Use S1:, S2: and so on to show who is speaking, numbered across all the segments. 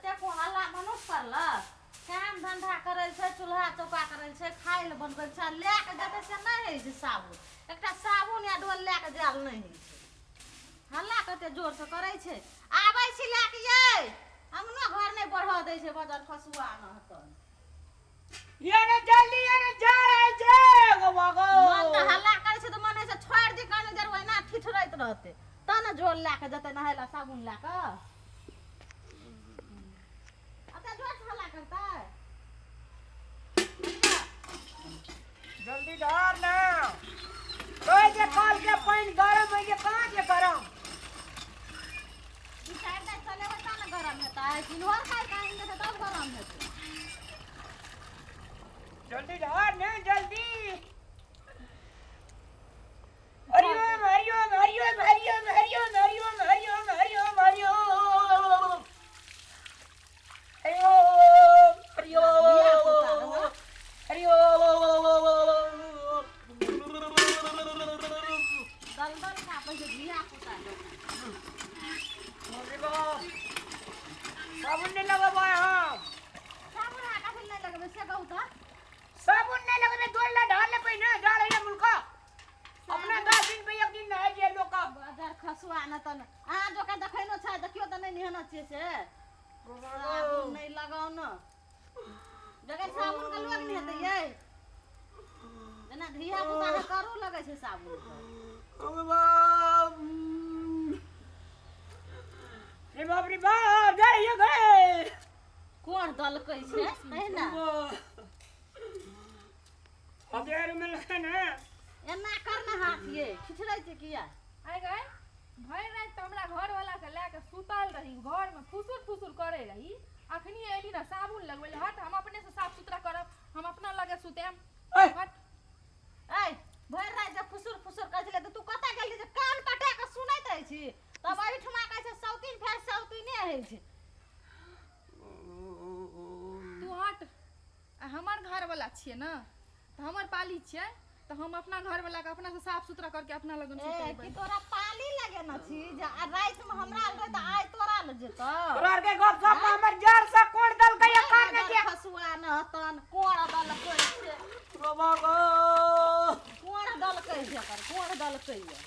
S1: एते हल्ला मनुष्य करलक काम धंधा करै छै चूल्हा चौका करै छै खाय लए बनबै छै लए कऽ जेतै से नहि होइ छै साबुन एकटा साबुन या डोल लए कऽ जायल नहि होइ छै हल्ला कते जोरसँ करै छै आबै छी लए कऽ यै अंगनो घर नहि बढ़ऽ दै छै बजर खसुआ नहतन
S2: ये ने जल्दी ये ने जा रहे छे गो बागो
S1: मन तऽ हल्ला करै छै तऽ मन होइ छै छोड़ि दी कनी देर ओहिना ठिठुरैत रहतै तब ने झोल लए कऽ जेतै नहाय लए साबुन लए कऽ एते जोर से हल्ला करतै
S2: जल्दी धर ना ओए जे कल के पानी गरम है ये कहाँ के गरम
S1: बिचारि दै चलेबै तब ने गरम हेतै किन्हर खाइ कऽ आनि देतै तब गरम हेतै
S2: जल्दी धर ने जल्दी हरिओम हरिओम हरिओम हरिओम हरिओम हरिओम हरिओम हरिओम हरिओम हरिओम हरिओम हरिओम
S1: दलदल कापै छै धिया पुता
S2: अरे बाप साबुन नहीं लगेबै हम
S1: साबुन अहाँ कथी नहि लगबै से कहू तऽ
S2: साबुन नहीं लगेबै दो ला ढाल ले पहिने जा रही है मुल्का अपना 10 दिन पे एक दिन नहाय जे लोग का
S1: बजार खसुआ न तऽ अहाँ जकाँ देखैनो छै देखियौ तऽ नहि निहना छियै से साबुन नहि लगाउ न जगह साबुन के लोग नहि हेतै यै जेना धिया पुता के करू लगै छै साबुन के
S2: अरे बाप रे बाप रे बाप जा रही है गए
S1: कोन दलकै छै तहिना
S2: अब यार में लगा ना
S1: एना कर ने हाथ ये ठिठुरै छै किया
S3: आइ गए भरि राति तऽ हमरा घरवाला के लए कऽ सुतल रही घरमे फुसुर फुसुर करै रही अखनी एली ने साबुन लगबै लए हट हम अपने से साफ सुथरा करब हम अपना लगे सुतेम
S2: ऐ
S3: हट
S1: ऐ भरि राति जब फुसुर फुसुर करै छलै तऽ तू कतऽ गेली जे कान पटा कऽ सुनैत रहै छी तब एहिठुमा कहै छै सौतीन फेर सौतीने होइ छै
S3: तू हट आ हमर घरवाला छियै ने तऽ हमर पाली छियै तऽ हम अपना घरवाला के अपना से साफ सुथरा करके अपना लगन
S1: ए
S3: सुतेबै
S1: की तोरा पाली लगेने छी जे आ रातिमे हमरा लग रहै तऽ आइ तोरा लग जेतौ
S2: तोरा आर के गप सप हमर जड़ से कोड़ दलकै या कान ने के
S1: खसुआ नहतन कोड़ दलकै छै
S2: बाबा गो
S1: कोड़ दलकै छै एकर कोड़ दलकै ये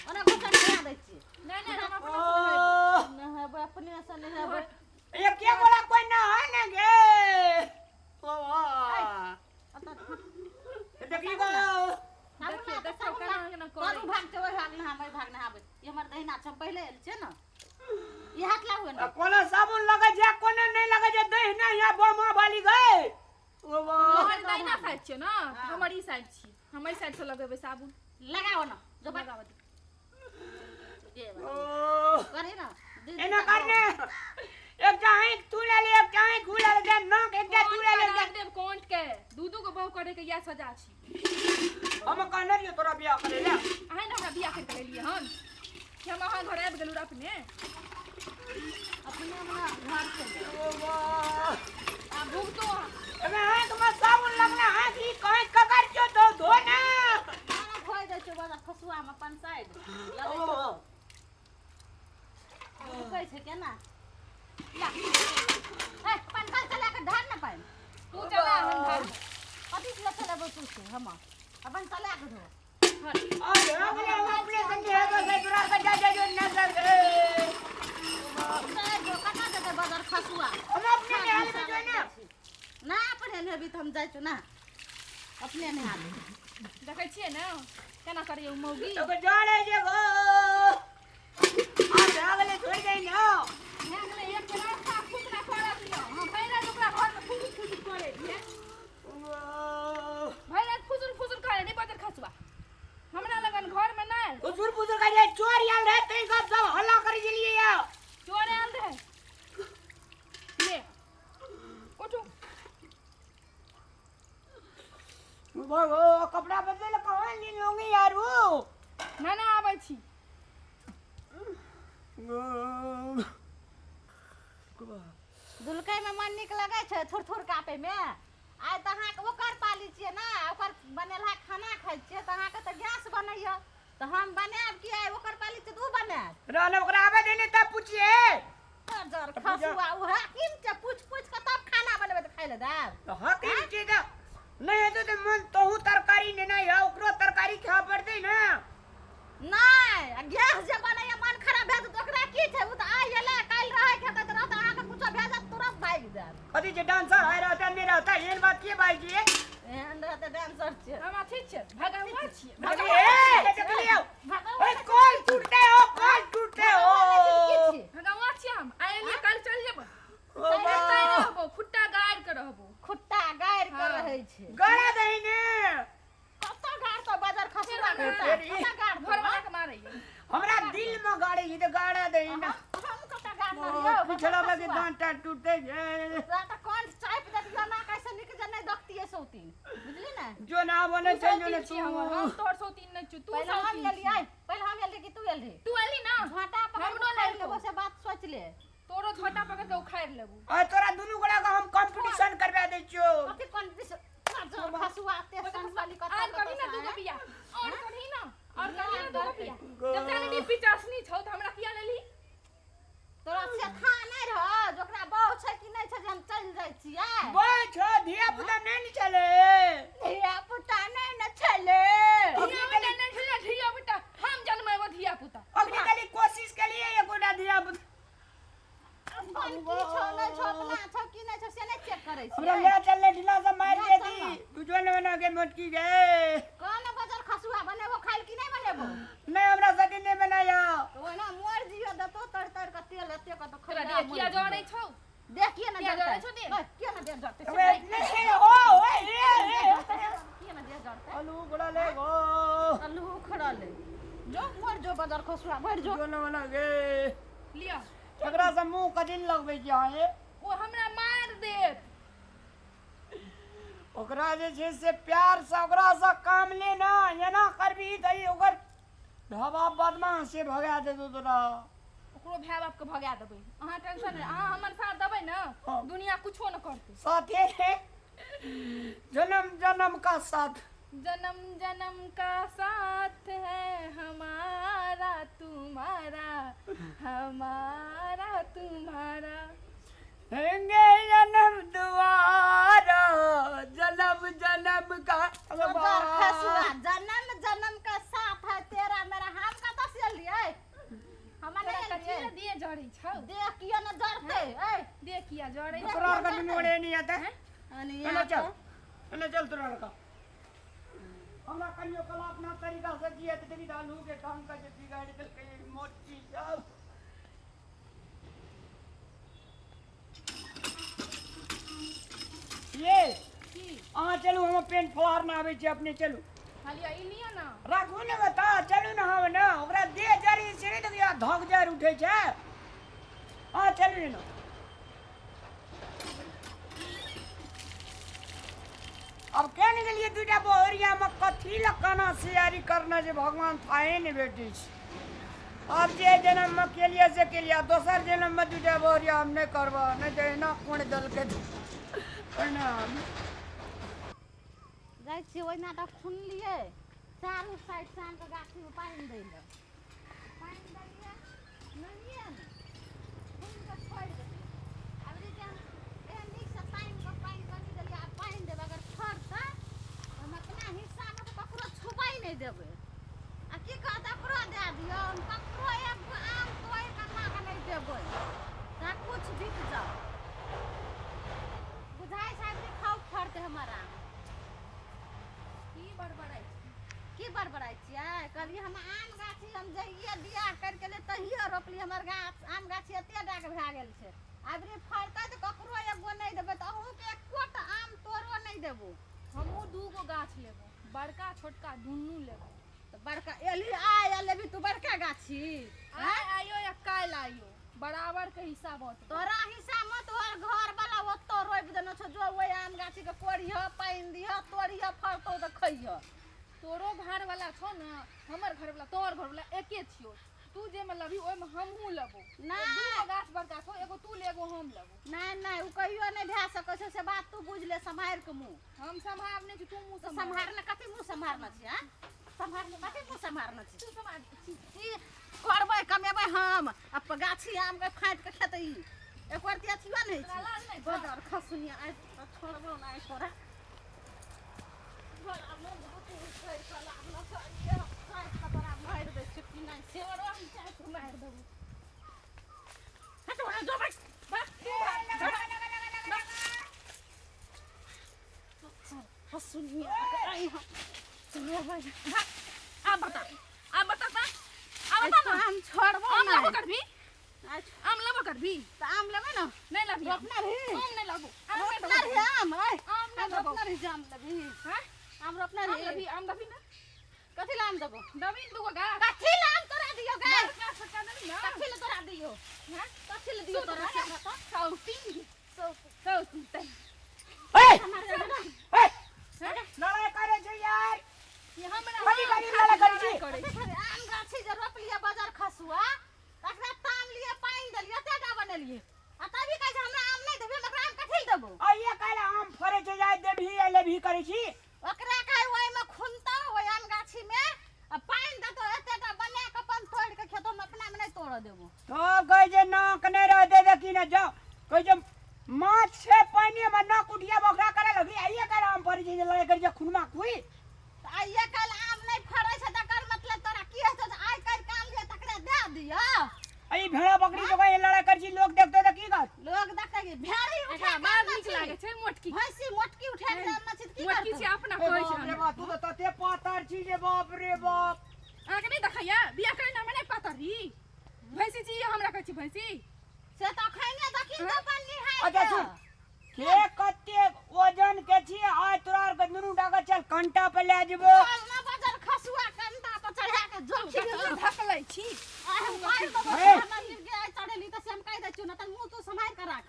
S1: ओना घुसन खिया दै छियै
S3: नहि नहि हम अपना से नहेबै।
S1: नहेबै अपने से नहेबै
S2: ये के बोला कोई ना है ने गे बाबा देखी गो
S3: देखियौ देखियौ केना केना करै
S1: करू भागते ओहि भाग नहाबै भाग नहाबै ई हमर दहिना छै हम पहिले आयल छियै ने ई हाथ लागू ने
S2: कोनो साबुन लगे जे कोनो नहीं लगे जे दहिना या बमा वाली गए बाबा
S3: तोहर दहिना साइड छियै ने तऽ हमर ई साइड छी हम एहि साइड से लगेबै साबुन
S1: लगाओ ने जो बात
S3: लगाबऽ दे।
S1: दे
S2: ओ
S1: करे ना
S2: एना करने एक चाहे तू ले ले एक चाहे घू ले ले नाक एक जा तू
S3: कोन
S2: ले ले
S3: के राख देब कोन के दू दू गो बहु करे के इएह सजा छी
S2: हम कहने रहियो तोरा बियाह करे ले
S3: अहें ने हमरा बियाह करि के लेलियै हन कि हम अहाँ घर आबि गेलहुँ अपने
S1: अपने हमरा घर से
S2: ओ वाह
S3: आ भुगतो अहाँ
S2: एमे हाथ में साबुन लगना हाथ ई कहीं ककर जो तो धो ना
S1: खाना धोइ दै छियै बड़ा खसुआ में अपन साइड लगै
S2: ओ
S1: छौ रुकै छै केना ला ए पानि कल चला के ढार ने पानि
S3: तू चला हम घर
S1: कथी से चलेबै तू से हम अपन चला के धो
S2: और अगले हम अपने संगे है तो से तोरा के जा जा जो नजर ए
S1: से जो कटा देतै बदर खसुआ
S2: हम अपने निहाल में जो ना
S1: ना अपने नहेबी तऽ हम जाइ छौ ना अपने नहा ले
S3: देखै छियै ने केना करैए ओ मौगी
S2: तो जा रे जे गो आ अगले छोड़ गई ना
S3: भए गेलै एक बेर आओर साफ सुथरा करऽ दियौ हम भरि राति ओकरा घरमे फुसुर फुसुर करै रहियै भरि राति फुसुर फुसुर करै नहि बदर खसुआ हमरा लगन घरमे नहि
S2: फुसुर फुसुर करे चोर आयल रहे तै गप सब हल्ला करी गेलिए या
S3: चोर आयल रहै ले उठू
S2: वो कपड़ा बदले कहाँ ली लूंगी यार वो
S3: नहि नहि आबै छी
S1: दुलकै में मन नीक लगै छै थुर थुर कापे में आइ तऽ अहाँके ओकर पाली छियै ने ओकर बनेलहा खाना खाइ छियै तऽ अहाँके तऽ गैस बनैया तऽ हम बनायब कि आइ ओकर पाली छियै तऽ ओ बनायब
S2: रहल ओकरा आबै दे ने तब पूछिए
S1: जर खसुआ उ हाकिम के पूछ पूछ के तब खाना बनेबै त खाइ ले देब।
S2: तो हाकिम छी त नहीं हेतौ त मन तोहू तरकारी नेना है, ओकरो तरकारी खाय पड़तै ने।
S1: नहि आ गैस जे बनैया मन खराब भए जेतै ओकरा की छै, उ त आइ एलै काल्हि रहै के हेतै त रहत, अहाँके कुछो भए जायत तुरंत भागि जायत।
S2: कथी छै डांसर आइ रहता नहि रहता, एहन बात के बाजै छियै?
S1: एहन रहतै डांसर छियै।
S3: हम अथी छियै, भगवा छियै।
S2: ए देखलियौ, ओए कॉल टूटते हो, कॉल टूटते हो।
S3: भगवा छियै हम, आइ एलियै काल्हि चलि जेबै।
S2: ओ
S3: एतै रहबो, खुट्टा गाड़ि के रहबो।
S1: खुट्टा गाड़ि के रहै छै।
S2: गाड़ा दही ने।
S1: कतऽ गाड़तौ बाजार खसुआ खुट्टा? कतऽ गाड़तौ?
S3: घरवाला के मारैया।
S2: हमरा दिल में गाड़े ई त गाड़ा दही ने।
S1: हम कतऽ गाड़ने रहियौ?
S2: पिछला लगे दांत टूटते जे।
S1: तोरा त कोन चापि देतियौ ना कैसे नीक जे नहि देखतियै सौतीन, बुझली ने?
S2: जो ना बने
S3: तू
S2: छै जो ने
S3: सौतीन छियै हमर,
S2: तू।
S3: हम तोहर सौतीन नहि छियौ, तू
S1: पहिले हम
S3: सौतीन
S1: एलियै,
S3: छिही।
S1: पहिले हम एलियै कि तू एलही?
S3: तू एलही ना?
S1: झोंटा पकड़ि
S3: हमरो
S1: के उखाड़ि
S3: लेलकौ।
S1: लेबो से बात सोच ले।
S3: तोरो झोंटा पकड़ि के उखाड़ि लेबो।
S2: आ तोरा दुनू गोड़ा के हम कंपटीशन करवा दै छियौ।
S1: कथी कंपटीशन? खसुआ ते सनसनी कतऽ
S3: आर करही ना
S1: कतऽ
S3: दूगो
S1: से,
S3: बियाह, और करही ना, और करही ना दूगो बियाह।
S2: गो।
S3: जब जाने नी पिचासनी छौ त हमरा किया लेलही?
S1: तोरा से था नहि रह ओकरा बहु छै कि नहि छै जे हम चलि जाइ छियै।
S2: बा छौ धिया पुता नहि ने छलै।
S1: धिया पुता नहि ने छलै।
S3: धिया पुता नहि छलै, धिया पुता हम जनमेबो धिया पुता।
S2: अखनी खाली कोशिश केलियै एकोटा धिया पुता।
S1: अपन की छौ नहि छौ, अपना छौ कि नहि छौ से नहि चेक करै
S2: हमरा
S1: छियै।
S2: ले चलले ढीला से मारि
S1: ले
S2: देती।
S1: चल ना।
S2: तू जो ने बना के मोटकी गए।
S1: कोन बजल खसुआ बनेबो खाइल कि नहि बनेबो?
S2: नहीं हमरा साथे नहीं बनाया।
S1: तो ओहिना मर जियो देतो तर तर के तेल एते के तो
S3: तोरा
S1: खैला
S3: देह किया जरै छौ?
S1: देह किया ने
S3: किया
S1: जरतै?
S3: जरै छौ देह?
S1: ओए, किया ने देह जरतै?
S2: ओए, नहीं हो, ओए, ए, ए।
S1: किया ने देह जरतै?
S2: आलू उखड़ा ले गो।
S1: आलू उखड़ल। जो मर जो बजल खसुआ मर जो।
S2: जो ने बना के।
S3: लिअ।
S2: एकरा से मुंह कथी लगबै छी अहाँ ये?
S3: ओ हमरा मार देत।
S2: ओकरा जे छै से प्यार से ओकरा से काम ले ना, एना करबी त ई ओकर ढबा बदमाश से भगा देतौ तोरा।
S3: ओकरो भाय बाप के भगा देबै। अहाँ टेंशन नहि, अहाँ हमर साथ देबै ने,
S2: हाँ।
S3: दुनिया कुछो न करतै।
S2: साथे रे जन्म जन्म का साथ।
S3: जन्म जन्म का साथ है हमारा तुम्हारा, हमारा तुम्हारा।
S2: हेंगे जन्म दुआरा, जन्म जन्म का।
S1: बजर खसुआ जन्म जन्म का साथ है तेरा मेरा। हम कतऽ से एलियै? हमरा
S3: तोरा
S1: नहि
S3: कथी
S1: एलियै।
S3: लए देह जरै छौ?
S1: देह किया ने जरतै? ऐ
S3: देह किया जरै छौ?
S2: तोरा आर के मोड़े नहीं आता है।
S1: अनिया
S2: एने चल, एने चल तोरा आर का। हमरा कहियो कला अपना तरीका से जिए त देखी आलू के काम का जे बिगाड़ देलकै मोटी सब। ये
S3: की?
S2: अहाँ चलू, हम पेंट फलार ना आबै छै, अपने चलू।
S3: खाली ई लिअ ना।
S2: राखू ने बता, चलू ने हम ने ओकरा देह जरी से नहि देखियौ धक जर उठै छै। अहाँ चलू ने। अब केने गेलियै दूटा बोहरिया में कथी लए काना सियारी करना जे भगवान थाहे नहि भेटै छै। आब जे जन्म में केलियै से केलियै, दोसर जन्म में दूटा बोहरिया हम नहि करबऽ, नहि तऽ एना कोन देलकै। प्रणाम।
S1: जाइ छियै ओहिना तऽ खुनलियै चारू साइड से आमके गाछीमे पानि दै लए। पानि देलियै नहिए ने खुनि कऽ छोड़ि देलियै। आब जे एहन नीकसँ पानि कऽ पानि कनि देलियै, आब पानि देबै अगर फड़तै तऽ हम अपना हिस्सामे तऽ ककरो छुबै नहि देबै। आ की कहत ओकरो दए दियौ, हम ककरो एगो आम तोड़ि कऽ अहाँके नहि देबै, चाहे कुछ बीत जाओ। बुझाइ छै आब खाउ फड़तै हमर आम।
S3: की बड़बड़ाइ छी?
S1: की बड़बड़ाइ छियै? कहलियै हम आम गाछी हम जहिये बियाह करि के तहिये रोपली, हमर गाछ आम गाछी एते डाक भए गेल छै। आब रे फड़तै तऽ ककरो एगो नहि देबै, तऽ अहूँके एकोटा आम तोड़ो नहि देबो।
S3: हमहूँ दूगो गाछ लेबो, बड़का छोटका दुनू लेबो।
S1: तऽ बड़का एली आइ लेबी तू बड़का गाछी?
S3: आइ आइयो या काल्हि आइयो, बराबर के हिस्सा बँटबो।
S1: तोरा हिस्सा मे तोहर घर वाला ओतऽ रोपि देने छौ, जो ओहि आम गाछी के कोड़िह, पानि दिह, तोड़िह, फड़तौ तऽ खइह।
S3: तोरो घर वाला छौ ने, हमर घर वाला तोहर घर वाला एके छियौ। तू जेमे लबही ओहिमे हमहूँ लेबो।
S1: नहि।
S3: दूगो गाछ बड़का छौ, एगो तू ले एगो हम लेबो।
S1: नहि नहि, ओ कहियो नहि भए सकै छै, से बात तू बुझि ले सम्हारि के मुँह।
S3: हम सम्हारने छी, तू मुँह
S1: तऽ सम्हारने कथी मुँह सम्हारने छी? आँय सम्हारने कथी मुँह सम्हारने छी तू सम्हार ई करबै कमेबै हम आ गाछी आम के फाटि के खेतै ई एक बार अथियो नहि
S3: तोरा लाज
S1: छै
S3: नहि छौ?
S1: बदर खसुनिया आइ तऽ छोड़बौ नहि तोरा तोरा मुँह उठि कऽ लागल काटि कऽ तोरा मारि दै छियौ कि नहि से हम चाहे मारि देबौ हट ओने जो भाइ
S3: भाग, तू भाग, भाग।
S1: खसुनिया आइ हम
S3: भाग। आब बता आब बता त आब बता ना
S1: आम छोड़बौ
S3: आम लेबो
S1: नहि
S3: करबी
S1: आइ
S3: आम लेबो करबी
S1: तऽ आम लेबै ने
S3: नहीं लेबी
S1: रोपना रही
S3: आम नहीं लेबो आम नहीं
S1: रोपना
S3: लेबो
S1: रही आम ऐ
S3: आम नहीं
S1: आम
S3: लेबो
S1: रोपना रही जाम लेबही
S3: हैं
S1: आम रोपना
S3: आम
S1: रही
S3: लेबी आम देबी ना
S1: कथी ला आम देबो
S3: देबी दूगो गाछ
S1: कथी ला आम तोरा दियो गे
S3: गाछ छोटका देबी ना
S1: कथी ला तोरा दियो
S3: हैं
S1: कथी ला दियो तोरा से हमरा तऽ
S3: सौतीन सौतीन तै
S2: ए
S1: हमार ना
S2: ए
S3: हैं
S2: लड़ाई करे छै यार
S3: ये हमरा
S2: कथी करी लड़ाई करै छी?
S3: करै
S1: कथी खरे आम गाछी जे रोपलियै बाजार खसुआ तकरा ताम लिए पानि देलियै एतेटा बनेलियै आ तभी कहै छै हमरा आम नहि देबही हम ओकरा आम कथी लए देबौ
S2: आइए काल्हि आम फड़ै छै जाय देबही आ लेबही करै छी
S1: ओकरा कहै ओहिमे खुनतौ ओहि आम गाछीमे आ पानि देतौ एतेटा बना कऽ अपन तोड़ि कऽ खेतौ हम अपनामे नहि तोड़ऽ देबौ
S2: तो कहै छै नाक नहि रह दे दे की ने जाओ कहै छै माछ छै पानि मे नाक उठिया बकरा करे लगली आइए काल्हि आम फड़ै छै जे लड़ाई करै छै खुनमा खुई
S1: तऽ आइए काल्हि आम नहि फड़ै छै तकर मतलब तोरा की हेतौ जे आइ काल्हि काम जे तकरा दए दिअ
S2: आ ई भेड़ा बकरी जो कहीं लड़ाई करै छी लोग देखतौ तऽ की कहत
S1: लोग देखतै कि भेड़ी उठा
S3: एकरा
S1: कऽ
S3: बड़
S1: आनने
S3: नीक
S1: छी।
S3: लागे छै मोटकी
S1: भैंसी मोटकी उठा कऽ आनने छी तऽ की
S3: मोटकी
S1: करतौ
S3: छै अपना
S2: ए
S3: कहै छै
S2: बाप रे
S3: हमरा।
S2: बाप तू तऽ तते पातर छी जे बाप रे बाप
S3: अहाँके नहि देखैया बियाह करै ने हमरा नहि पातर ही भैंसी छी हमरा कहै छी भैंसी
S1: से तऽ अखने देखी तऽ अपन निहाय
S2: अच्छा
S1: कऽ।
S2: सुन के कते वजन के छी आइ तोरा आर के दुनू टाका चल कंटा पे ले जेबो
S1: चल ना बाजार खसुआ कंटा पर चढ़ा के जोखी
S3: कतऽ धकलै छी
S1: आइ हम मारि देबौ
S2: हे।
S1: मंदिर के आइ चढ़ेली तऽ से हम कहि दै छियौ ना तऽ मुँह तू सम्हारि कऽ राख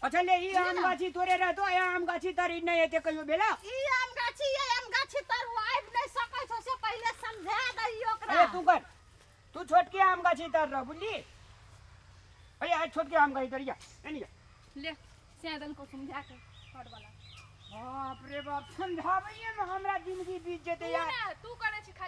S2: अच्छा ले ई आम गाछी तोरे रहतो ए आम गाछी तर ई नहि हेतै कहियो भेला
S1: ई आम गाछी ये आम गाछी तर ओ आबि नहि सकै छौ से पहिले समझा दही ओकरा
S2: अरे तू कर तू छोटकी आम गाछी तर रह बुझली अरे आज छोटकी आम गाछी तर जा एनी जा
S3: ले सैदन को समझा के घर वाला
S2: बाप रे बाप समझाबैये में हमरा जिंदगी बीत जेतै
S3: तू
S2: यार
S3: ना तू करै छी खाली।